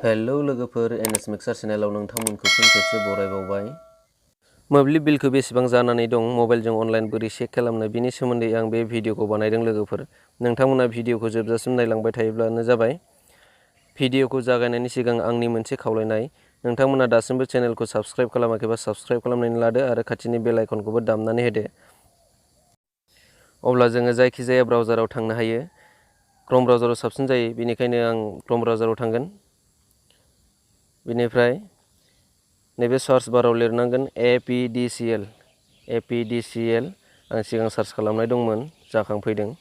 Hello लोगोफोर NS mixer चेनेलाव नोंथांमोनखौ फिन खेबसे बरायबावबाय। मोब्लिब बिलखौ बेसेबां जानानै दं, मबाइलजों अनलाइन बोरै चेक खालामनो, बिनि सोमोन्दै आं बे भिडिअखौ बानायदों लोगोफोर। नोंथांमोना भिडिअखौ जोबजासिम नायलांबाय थायोब्लानो जाबाय। भिडिअखौ जागायनायनि सिगां आंनि मोनसे खावलायनाय, नोंथांमोना दासिमबो चेनेलखौ साबस्क्राइब खालामाखैबा साबस्क्राइब खालामनानै लादो आरो खाथिनि बेल आइकनखौबो दामनानै होदो। अब्ला जोङो जायखिजाया ब्राउजाराव थांनो हायो। क्रोम ब्राउजाराव साबसिन जायो, बेनिखायनो आं क्रोम ब्राउजाराव थांगोन। बेनिफ्राय नैबे सार्च बाराव लिरनांगोन APDCL आं सिगां सार्च खालामनाय दंमोन, जाखांफैदों।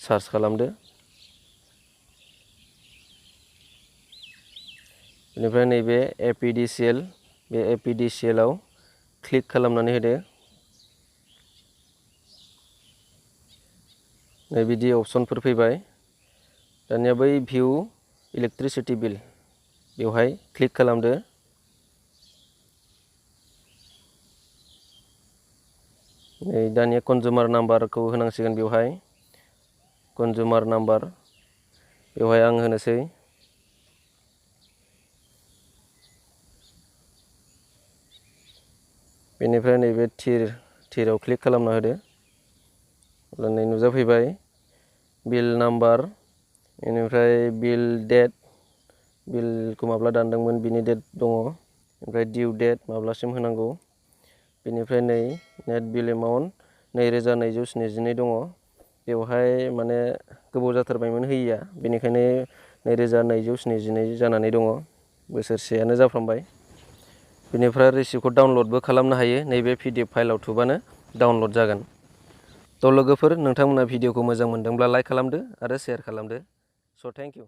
सार्च खालामदो। बेनिफ्राय नैबे APDCL, बे APDCL आव क्लिक खालामनानै होदो। नै बिदि अपसनफोर फैबाय। दानिया बै भिउ इलेक्ट्रिसिटि बिल, बेवहाय क्लिक खालामदो। नै दानिया कन्जुमार नाम्बारखौ होनांसिगोन बेवहाय। कन्जुमार नाम्बार बेवहाय आं होनोसै। बेनिफ्राय नैबे थिराव क्लिक खालामना होदो। अब्ला नै नुजाफैबाय बिल नाम्बार, बेनिफ्राय बिल डेट, बिलखौ माब्ला दानदोंमोन बिनि डेट दङ। ओमफ्राय डिउ डेट माब्लासिम होनांगौ। बेनिफ्राय नै नेट बिल एमाउन्ट 2272 दङ। बेवहाय माने गोबाव जाथारबायमोन होयिया, बेनिखायनो 2272 जानानै दङ। बोसोरसेयानो जाफ्रामबाय। बेनिफ्राय रिसिप्टखौ डाउनलडबो खालामनो हायो। नैबे PDF फाइलाव थुबानो डाउनलड जागोन। थ' लोगोफोर, नोंथांमोना भिडिअखौ मोजां मोनदोंब्ला लाइक खालामदो आरो शेयार खालामदो। स' थेंक इउ।